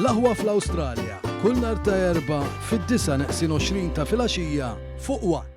L-Aħwa fl-Awstralja, kull nhar ta' Erbgħa fid-disgħa neqsin 20 ta' filgħaxija fuq one.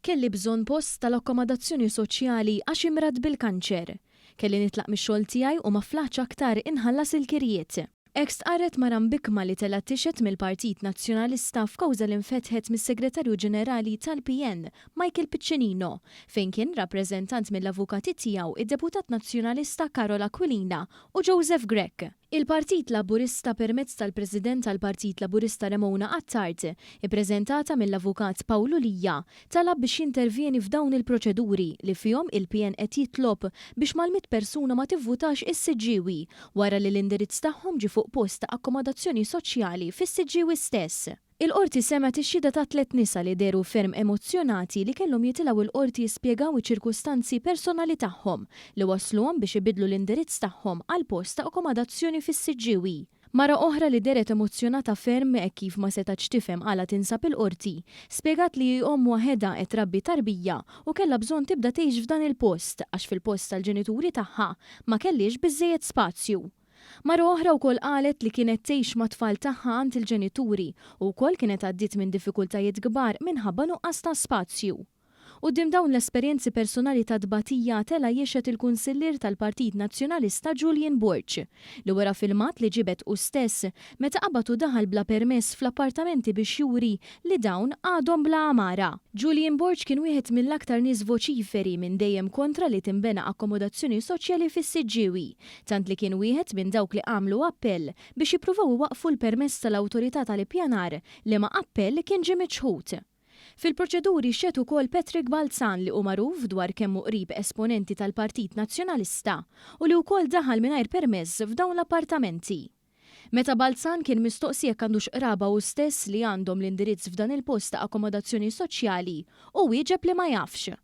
Kelli bżonn post tal-akkomodazzjoni soċjali għax imradt bil-kanċer. Kelli nitlaq mix-xogħol tiegħi u ma flaħtx aktar inħallas il-kirjiet. Hekk stqarret mara mbikkma li telgħet tixhed mill-Partit Nazzjonalista f'kawża li nfetħet mis-Segretarju Ġenerali tal-PN, Michael Piccinino, fejn kien rappreżentant mill-avukati tiegħu id-Deputat Nazzjonalista Karol Aquilina u Joseph Grech. Il-Partit Laburista permezz tal-President tal-Partit Laburista Remona Attard, ippreżentata mill-Avukat Pawlu Lia, talab biex jintervjeni f'dawn il-proċeduri li fihom il-PN qed jitlob biex mal-100 persuna ma tivvutax is-Siġġiewi wara li l-indirizz tagħhom ġie fuq post ta' akkomodazzjoni soċjali fis-Siġġiewi stess. Il-Qorti semgħet ix-xhieda ta' tlett nisa li dehru ferm emozzjonati li kellhom jitilgħu l-Qorti jispjegaw iċ-ċirkustanzi personali tagħhom li wassluhom biex ibiddlu l-indirizz tagħhom għal post ta' akomodazzjoni fis-Siġġiewi. Mara oħra li dehret emozzjonata ferm hekk kif ma setgħetx tifhem għala tinsab il-Qorti, spjegat li hi omm waħedha qed trabbi tarbija u kellha bżonn tibda tgħix f'dan il-post għax fil-post tal-ġenituri tagħha ma kellhiex biżżejjed spazju. Mara oħra wkoll qalet li kienet tgħix mat-tfal tagħha għand il-ġenituri u wkoll kienet għaddiet minn diffikultajiet kbar minħabba nuqqas ta' spazju. Quddiem dawn l-esperjenzi personali ta' tbatija tela' jixhed il-Kunsillier tal-Partit Nazzjonalista Julian Borg, li wera filmat li ġibed hu stess meta qabad u daħal bla permess fl-appartamenti biex juri li dawn għadhom bla għamara. Julian Borg kien wieħed mill-aktar nies voċiferi minn dejjem kontra li tinbena akkomodazzjoni soċjali fis-Siġġiewi, tant li kien wieħed minn dawk li għamlu appell biex jippruvaw iwaqqfu l-permess tal-Awtorità tal-Ippjanar, liema appell kien ġie miċħud. Fil-proċeduri xehed ukoll Patrick Balzan li hu magħruf dwar kemm hu qrib esponenti tal-Partit Nazzjonalista u li wkoll daħal mingħajr permess f'dawn l-appartamenti. Meta Balzan kien mistoqsi jekk għandux qraba hu stess li għandhom l-indirizz f'dan il-post ta' akkomodazzjoni soċjali, hu wieġeb li ma jafx.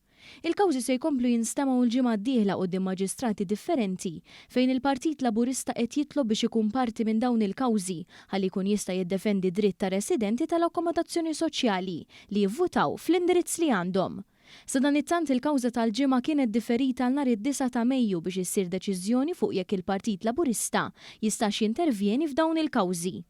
Il-kawżi se jkomplu jinstemgħu l-ġimgħa d-dieħla quddiem maġistrati differenti fejn il-Partit Laburista qed jitlob biex ikun parti minn dawn il-kawżi ħalli jkun jista' jiddefendi d-dritt tar-residenti tal-akkomodazzjoni soċjali li jivvutaw fl-indirizz li għandhom. Sadanittant il-kawża tal-Ġimgħa kienet diferita għal nhar id-disgħa ta' Mejju biex issir deċiżjoni fuq jekk il-Partit Laburista jistax jintervjeni f'dawn il-kawżi.